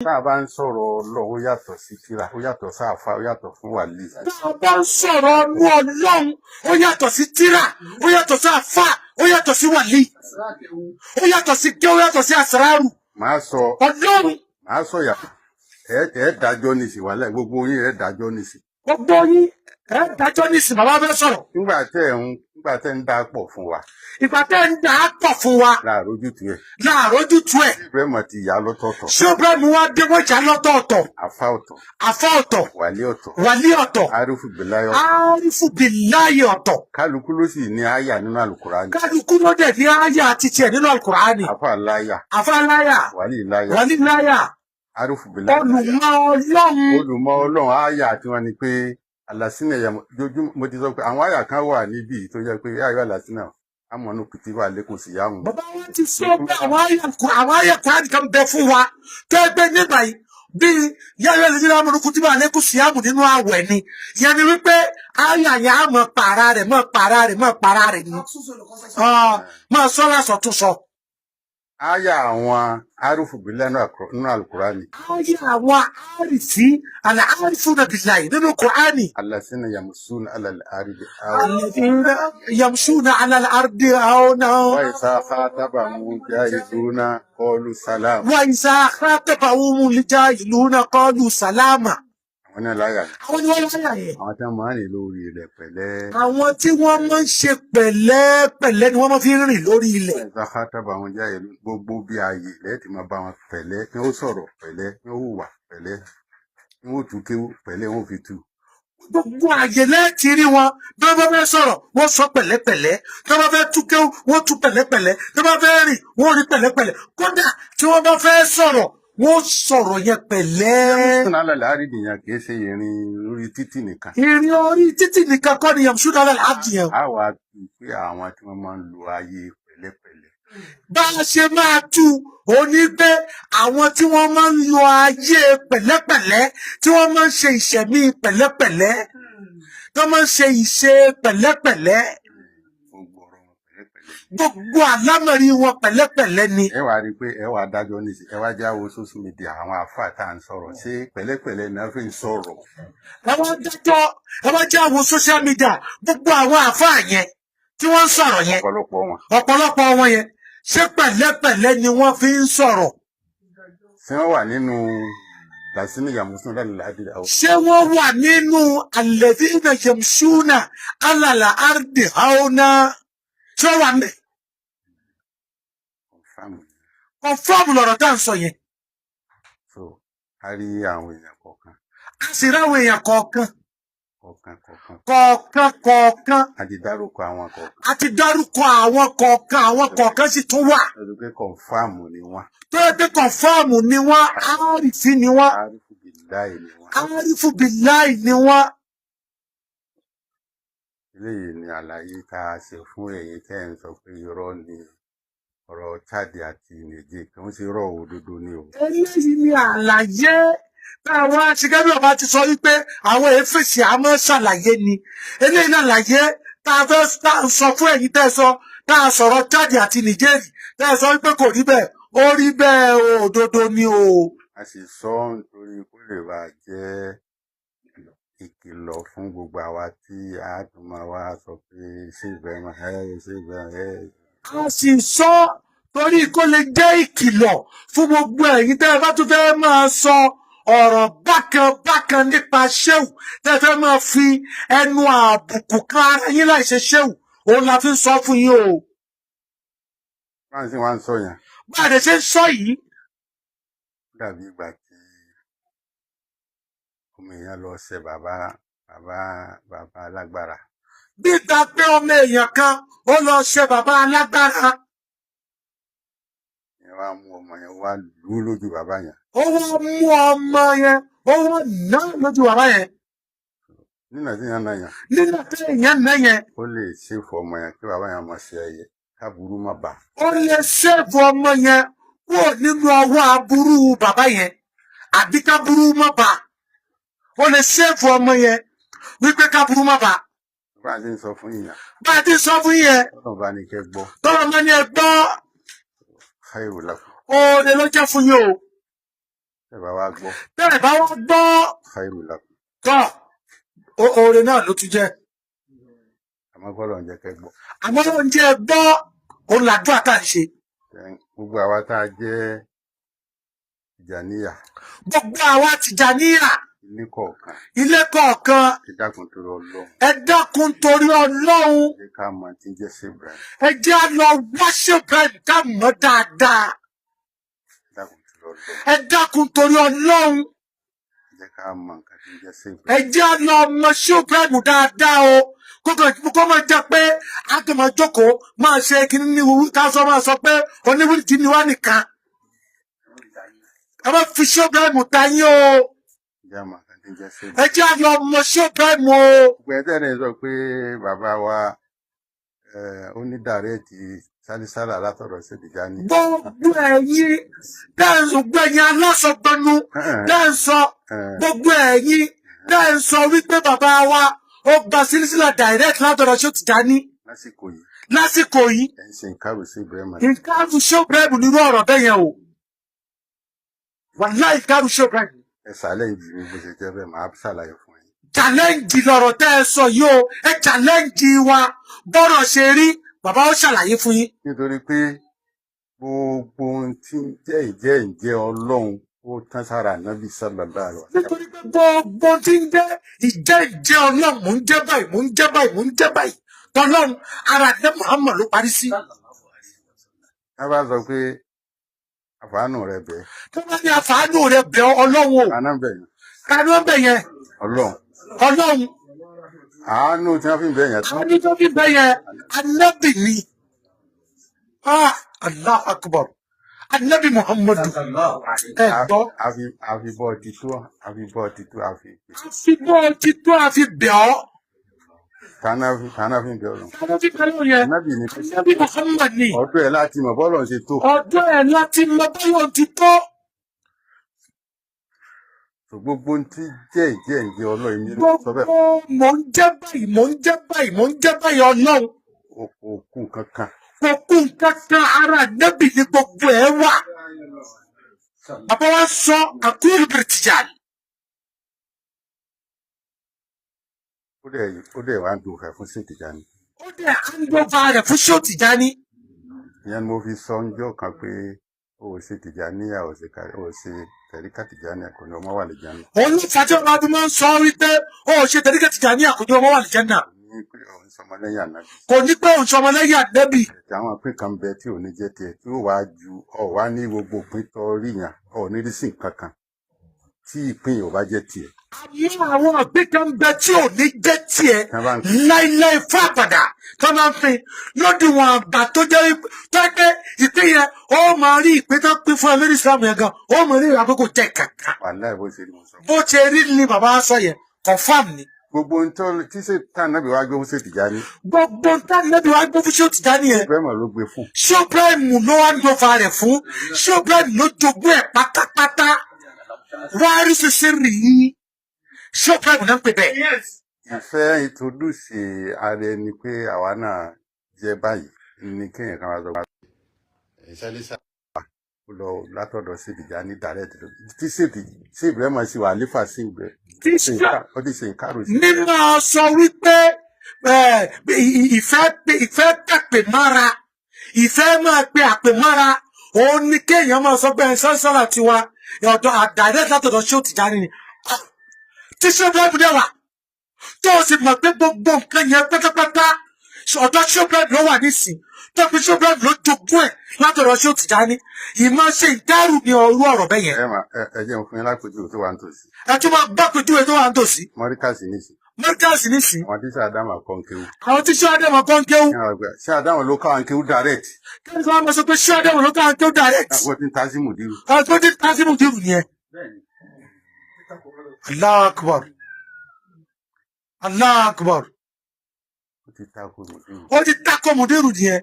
Tá a bá ń sọ̀rọ̀ Ọlọ́run, ó yàtọ̀ sí tírà, ó yàtọ̀ sáàfà, ó yàtọ̀ fún wàlíì. Tá a bá ń sọ̀rọ̀ ọnú Ọlọ́run, ó yàtọ̀ sí tírà, ó yàtọ̀ sí àfà, ó yàtọ̀ sí wàlíì, ó yàtọ̀ sí kí, ó yàtọ̀ sí àsàrárù. Màá sọ Ọlọ́run. Màá sọ yà, ẹ dájọ́ nìsí wàhálà, gbogbo yín, ẹ dájọ́ nìsí. Gbogbo yín, ẹ dájọ́ nísìn, bàbá fẹ́ sọ̀rọ̀. Nígbà tẹ́ ń dá pọ̀ fún wa. Ìgbà tẹ́ ń dà á pọ̀ fún wa. Láàárọ̀ ojútùú ẹ̀. Láàárọ̀ ojútùú ẹ̀. Ibrahim ti yà lọ́tọ̀ọ̀tọ̀. Ṣé Ibrahim wá dé, wọ́n jà lọ́tọ̀ọ̀tọ̀. Àfa ọ̀tọ̀. Àfà ọ̀tọ̀. Wàlí ọ̀tọ̀. Wàlí ọ̀tọ̀. Arúfù bìláyọ̀ ọ̀tọ̀. Árífù bìláyì ọ̀tọ̀. Kálukú ló sì ní àyà nínú àlùkùránì. Kálukú ló dẹ̀ ní àyà àti tiẹ̀ nínú Alukur'ani. Àfa láyà. Àfà láyà. Wàlí láyà. Wàlí láyà. Arúfù bìláyà. Olùmọ̀ Ọlọ́run. Olùmọ̀ Ọlọ́run, àyà tí wọ́n ní pé àlàsínà yàmọ̀ jójú. Mo ti sọ pé àwọn àyà kan wà níbí tó jẹ́ pé ayọ̀ àlàsínà amọ̀nù kìtì wà lẹ́kùn sí yàmù. Bàbá wa ti sọ pé àwọn àyà Kùránì kan bẹ fún wa tó ẹgbẹ́ nígbà yìí, bíi yàrá ìlú amọ̀nù kùtìbà lẹ́kùn síyàmù nínú àwẹ̀ ni. Yẹn ni wípé àyà yẹn á mọ pàrà rẹ̀, mọ pàrà rẹ̀, mọ pàrà rẹ̀ ni. Ah, máa sọ lásọ tún sọ. Àyà àwọn arúfù bìláyà nínú àlùkùránì. Àyà àwọn àrífí àlà àrífúnà bìláì nínú Kùránì. Àlàsínà yàmùsùn alàlẹ́ àrídì. الذين يمشون على الأرض هونا. وإذا خاطبهم الجاهلون قالوا سلام. وإذا خاطبهم الجاهلون قالوا سلاما. Àwọn náà láyà ni. Àwọn ni wọ́n láyà yẹn. Àwọn tí wọ́n máa ń rìn lórí ilẹ̀ pẹ̀lẹ́. Àwọn tí wọ́n máa ń ṣe pẹ̀lẹ́pẹ̀lẹ́ ni wọ́n máa fi ń rìn lórí ilẹ̀. وإذا خاطبهم الجاهلون, gbogbo bí ààyè lẹ́ẹ̀tì máa bá wọn pẹ̀lẹ́, kí wọ́n sọ̀rọ̀ pẹ̀lẹ́, kí wọ́n hùwà pẹ̀lẹ́, kí wọ́n tú kéwú pẹ̀lẹ́, wọ́n fi tú. Gbogbo àyè lẹ́ẹ̀tì rí wọn, bí wọ́n bá fẹ́ sọ̀rọ̀, wọ́n sọ pẹ̀lẹ́pẹ̀lẹ́, tí wọ́n bá fẹ́ tú kéwú, wọ́n tú pẹ̀lẹ́pẹ̀lẹ́, tí wọ́n bá fẹ́ rìn, wọ́n rìn pẹ̀lẹ́pẹ̀lẹ́, kódà tí wọ́n bá fẹ́ sọ̀rọ̀, wọ́n sọ̀rọ̀ yẹn pẹ̀lẹ́. Sùn alẹ́ àrídì yẹn kì í ṣe ìrìn orí títì nìkan. Ìrìn orí títì nìkan kọ́ ni yamṣúná láti yẹn. A wàá tu pé àwọn tí wọ́n máa ń lo ayé pẹ̀lẹ́pẹ̀lẹ́. Bá a ṣe máa tú ó ní pé àwọn tí wọ́n máa ń lo ayé pẹ̀lẹ́pẹ̀lẹ́, tí wọ́n máa ń ṣe ìṣẹ̀mí pẹ̀lẹ́pẹ̀lẹ́, tí wọ́n máa ń ṣe ìṣe pẹ̀lẹ́pẹ̀lẹ́. Gbogbo ọ̀rọ̀ wọn pẹ̀lẹ́pẹ̀lẹ́. Gbogbo àlámọ̀rí wọn pẹ̀lẹ́pẹ̀lẹ́ ni. Ẹ wàá rí i pé ẹ wàá dájọ́ ní ẹ wá jáwọ́ social media, àwọn àáfàá tá à ń sọ̀rọ̀, ṣé pẹ̀lẹ́pẹ̀lẹ́ náà fi ń sọ̀rọ̀? Ẹ wá dájọ́, ẹ wá jẹ́ àwọn social media, gbogbo àwọn àáfàá yẹn tí wọ́n ń sọ̀rọ̀ yẹn. Ọ̀pọ̀lọpọ̀ wọn. Ọ̀pọ̀lọpọ̀ wọn yẹn, ṣé pẹ̀lẹ́pẹ̀lẹ́ ni wọ́n fi ń sọ̀rọ̀? Ṣé wọ́n wà nínú làsínì yàmùsùn lálẹ́ àdìrẹ àwọn? Ṣé wọ́n wà nínú الذين يمشون على الأرض هونا? Ṣé wọ́n wà níbẹ̀? Confirm. Confirm lọ̀rọ̀ tá à ń sọ yẹn. So a rí àwọn èèyàn kọ̀ọ̀kan. A sì ráwọn èèyàn kọ̀ọ̀kan. Kọ̀ọ̀kan kọ̀ọ̀kan. Kọ̀ọ̀kan kọ̀ọ̀kan. A ti dárúkọ àwọn kọ̀ọ̀kan. A ti dárúkọ àwọn kọ̀ọ̀kan, àwọn kọ̀ọ̀kan sì tún wà. Ó ti pé confirm ni wọ́n. Tó yẹ pé confirm ni wọ́n, àrífín ni wọ́n. Àrífù bìláì ni wọ́n. Àrífù bìláì ni wọ́n. Eléyìí ni àlàyé tá a ṣe fún ẹ̀yin tẹ́ ẹ̀ ń sọ pé irọ́ ni ọ̀rọ̀ Chad àti Niger, kì í ṣe irọ́, òdodo ni o. Eléyìí ni àlàyé táwọn aṣíkẹ́bí ọba ti sọ wípé àwọn èéfèsì àmọ́ ṣàlàyé ni. Eléyìí ní àlàyé tá a fẹ́ tá a sọ fún ẹ̀yin tẹ́ ẹ sọ tá a sọ̀rọ̀ Chad àti Niger, tẹ́ ẹ sọ wípé kò rí bẹ́ẹ̀. Ó rí bẹ́ẹ̀ o, òdodo ni o. A sì sọ ọ́ nítorí kó lè bàa jẹ́ ìkìlọ̀ fún gbogbo àwa tí a tún máa wá sọ pé ṣé Ibrahim ẹ, ṣé Ibrahim ẹ. A sì sọ torí kó lè jẹ́ ìkìlọ̀ fún gbogbo ẹ̀yin tẹ́ ẹ bá tún fẹ́ máa sọ ọ̀rọ̀ bákan bákan nípa ṣéwù, tẹ́ ẹ fẹ́ máa fi ẹnu àbùkù kan ara yín láì ṣe ṣéwù. Òun la fi ń sọ fún yín o. Báyìí sì wá ń sọ yẹn. Bá a dẹ̀ ṣe ń sọ yìí. Ó dàbí ìgbà tí ọmọ èèyàn lọ ṣe bàbá alágbára. Bí ta pé ọmọ èèyàn kan ó lọ ṣe bàbá alágbára. Yẹn wá mú ọmọ yẹn wá lù ú lójú bàbá yẹn. Ó wá mú ọmọ yẹn, ó wá ná lójú bàbá yẹn. Nínà tí yẹn náà yẹn. Nínú tí èèyàn ná yẹn. Ó lè ṣèfù ọmọ yẹn kí bàbá yẹn máa ṣe ẹyẹ káburú má bà. Ó lè ṣèfù ọmọ yẹn kúrò nínú ọwọ́ aburú bàbá yẹn, àbí káburú má bà. Ó lè ṣèfù ọmọ yẹn wípé káburú má bà. Bá a ti ń sọ fún yìnyín. Bá a ti sọ fún yẹn. Tọ́lọ̀ bá ní kẹ́ gbọ́. Tọ́lọ̀ bá ní ẹ gbọ́. Khairu lakum. Oore ló jẹ́ fún yín o. Tẹ́ bá wá gbọ́, Bẹ́ẹ̀ bá wá gbọ́, khairu lakum. Tọ́ oore náà ló tún jẹ́. Àmọ́ kọ́lọ̀ ń jẹ́ kẹ́ gbọ́. Àmọ́ oúnjẹ gbọ́, òun làdúrà tá à ń ṣe. Then gbogbo àwa tá a jẹ́ Tìjàníyà, Gbogbo àwa Tìjàníyà, ilé kọ̀ọ̀kan, ilé kọ̀ọ̀kan, ẹ dákun torí Ọlọ́run, ẹ dákun torí Ọlọ́run, ẹ jẹ́ ká mọ tí ń jẹ́ Sheikh Ibrahim. Ẹ jẹ́ á lọ wá Sheikh Ibrahim ká mọ̀ dáadáa. Ẹ dákun torí Ọlọ́run, Ẹ dákun torí Ọlọ́run, ẹ jẹ́ ká mọ nǹkan tí ń jẹ́ Sheikh ẹ Ibrahim. jẹ́ á lọ mọ Sheikh Ibrahim dáadáa o. Kókò kó máa jẹ́ pé a kò máa jókòó máa ṣe kíní ní wúwú ká sọ máa sọ pé oníwìrìtì ni wá nìkan. Ẹ má fi Sheikh Ibrahim ta yín o. Ẹ jẹ́ á mọ nǹkan tí ń jẹ́ Sheikh Ẹ Ibrahim. jẹ́ á lọ mọ Sheikh Ibrahim o. Gbogbo ẹ tẹ́lẹ̀ sọ pé bàbá wa ó ní direct sálísálà látọ̀dọ̀ sí Tìjàní. Gbogbo ẹ̀yin tẹ́ ń sọ, gbogbo ẹ̀yin alásọgbọnú tẹ́ ń sọ, gbogbo ẹ̀yin tẹ́ ń sọ wípé bàbá wa ó gba sílísílà direct látọ̀dọ̀ Sheikh Tìjàní Lásìkò yìí, lásìkò yìí, ẹ̀ ń ṣe nǹkan sí Ibrahim. Nǹkan Sheikh Ibrahim nírú ọ̀rọ̀ bẹ́ẹ̀ yẹn o. Wàláhì, nǹkan Sheikh Ibrahim. Ẹ sàlẹ̀ ìjì mi bó ṣe jẹ́ bẹ́ẹ̀, màá ṣàlàyé fún yín. Challenge lọ̀rọ̀ tẹ́ ẹ sọ yìí o. Ẹ challenge wa, bọ́rọ̀ ṣe rí, bàbá ó ṣàlàyé fún yín. Nítorí pé gbogbo ohun tí ń jẹ́ ìjẹ́ ìjẹ́ Ọlọ́run, ó tán sára Ànábì sallallahu alaihi wasallam. Nítorí pé gbogbo tí ń jẹ́ ìjẹ́ ìjẹ́ Ọlọ́run, mò ń jẹ́ báyìí, mò ń jẹ́ báyìí, mò ń jẹ́ báyìí, tọ́lọ́run ara dé Muhammad ló parí sí. Wọ́n bá sọ pé àfàánù rẹ bẹ́ẹ̀, Tó bá ní àfàánù rẹ bẹ̀ ọ́ Ọlọ́run o, àná bẹ̀ yẹn, ta ni wọ́n bẹ̀ yẹn? Ọlọ́run. Ọlọ́run. Àánú tí wọ́n fi ń bẹ̀ yẹn tán. Àánú tó fi bẹ̀ yẹn, Anábì ni. Ah, Allah akbar, Anábì Muhammadu, ẹ gbọ́. Àfi bọ́ ti tó, àfi bọ́ ti tó, àfi pè. Àfi bọ́ ti tó, àfi bẹ̀ ọ́. Tànà fi ń bẹ̀ Ọlọ́run. Ta ló fi bẹ̀ ọ́ yẹn? Ànábì ni pé Anábì Muhammad ni. Ọdún ẹ̀ láti mọ̀ bọ́lọ̀ ṣe tó. Ọdún ẹ̀ láti mọ báyọ̀ ti tó. So gbogbo ohun tí jẹ́ ìjẹ́ ìjẹ́ Ọlọ́run ní ló sọ bẹ́ẹ̀. Gbogbo mò ń jẹ́ báyìí, mò ń jẹ́ báyìí, mò ń jẹ́ báyìí Ọlọ́run, òkú kankan. Kò kú nǹkan kan, ara Nábì ní gbogbo ẹ̀ wà. Bàbá wa sọ àkúrò bìrìtìjà. Ó dẹ̀ wá ń dùn fẹ́ fún sí Tìjàní. Ó dẹ̀ handover rẹ̀ fún Shehu Tìjání. Ìyẹn ni mo fi sọ ńjọ́ kan pé o ò ṣe Tìjàníyà, o ò ṣe o ò ṣe tẹ̀ríkà Tìjàníyà, kò ní ọmọ wà lè jẹun. Òun ló fà tí ọba bí máa ń sọ wípé ó ṣe tẹ̀ríkà Tìjàní, àkójọ ọmọ wà lìjẹ́ náà. Kò ní pé òun sọmọ lẹ́yìn Ànábì. Kò ní pé òun sọmọ lẹ́yìn Ànábì. Ẹ̀tẹ̀ àwọn ìpín kan bẹ tí ò ní jẹ́ tiẹ̀, tí ó wàá ju ọ wá ní gbogbo ìpín tó rí yàn, ọ ní rí sí nǹkan kan tí ìpín yìí ò bá jẹ́ tiẹ̀. Àmọ́ àwọn ìpín kan bẹ tí ò ní jẹ́ tiẹ̀ Tí wọ́n bá ń láíláí fún àpàdà tó máa ń fi lódiwọ̀n àgbà tó jẹ́ tó jẹ́ pé ìpín yẹn, ó máa rí ìpín tó pín fún ẹ lórí Islam yẹn gan, ó máa rí ìwà pé kò jẹ́ kankan. Wàláhì, bó ṣe rí mo sọ. Bó ṣe rí ni bàbá sọ yẹn, confam ni. Gbogbo ohun tó tí ṣe tá Ànábì wá gbé fún ṣe Tìjàní, Gbogbo nǹkan wá gbé fún Shehu Tìjání yẹn, Ibrahim ló gbé fún. Shehu Ibrahim ló wá ń dọ́fà rẹ̀ fún. Shehu Ibrahim ló jogún ẹ̀ pátápátá. Wá rí ṣiṣẹ́ rí i, Shehu Ibrahim náà ń pè bẹ́ẹ̀. Ìfẹ́ introduce ara ẹni pé àwa náà jẹ́ báyìí ní kéèyàn kan wá sọ pé ìṣẹ́lẹ́sà ó lọ látọ̀dọ̀ sí Tìjàní direct tí sí Ibrahim sì wà lífà sí Ibrahim Tí ó ti ṣe nǹkan sí Ibrahim. Mímọ́ sọ wípé ìfẹ́ ìfẹ́ pẹ̀pẹ̀ mára, ìfẹ́ máa pe àpè mára, òun ni kéèyàn máa sọ pé ẹ sọ́sọ́rà tiwa ọ̀dọ̀ direct látọ̀dọ̀ Shehu Tìjání ni. Ah, tí Shehu Ibrahim dẹ̀ wà tó o sì mọ̀ pé gbogbo nǹkan yẹn pátápátá, ọ̀dọ̀ Shehu Ibrahim ló wà nísìn, tó fi Shehu Ibrahim ló jogún ẹ̀ látọ̀dọ̀ Shehu Tìjání, ìmọ̀ ṣe ìdárù ní ọrú ọ̀rọ̀ bẹ́ẹ̀ yẹn. Ẹ mà ẹ jẹ́ n fún yín lápèjúwe tó wà nítòsí. Ẹ tún máa gbọ́ pẹ̀júwe tó wà nítòsí. Mọ́ríkàsì nísìn, Mọ́ríkàsì nísìn, àwọn tíṣà Ádámù àkọ́ńkéwú. Àwọn tí Shehu Ádámù kọ́ ń kéwú. Ṣé Ádámù ló káwọn kéwú direct? Kí ni wọ́n máa sọ pé Shehu Ádámù ló káwọn kéwú direct? Wọ́n ti ń ta sí mùdírù. Àwọn tó ti ta sí mùdírù nìyẹn. Allahu akbar, Allahu akbar. Ó ti ta ko mùdírù. Ó ti takò mùdírù nìyẹn.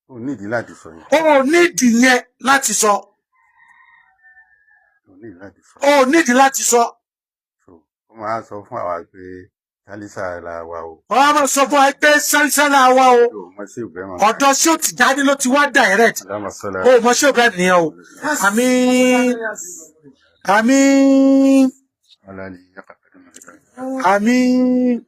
Ó nídìí láti sọ yẹn. Ó nídìí yẹn láti sọ. Ó nídìí láti sọ. Ó nídìí láti sọ. So ó máa sọ fún àwa pé Sálísà la wa o. Wọ́n á máa sọ fún wa pé sálísálà wa o. Yóò mọ sí Ibrahim. Ọ̀dọ̀ sí Tìjání ló ti wá direct. Aláma sọlá. O mọ̀ sí Ibrahim nìyẹn o. Àmín, àmín. Ọlá ni. Àmín.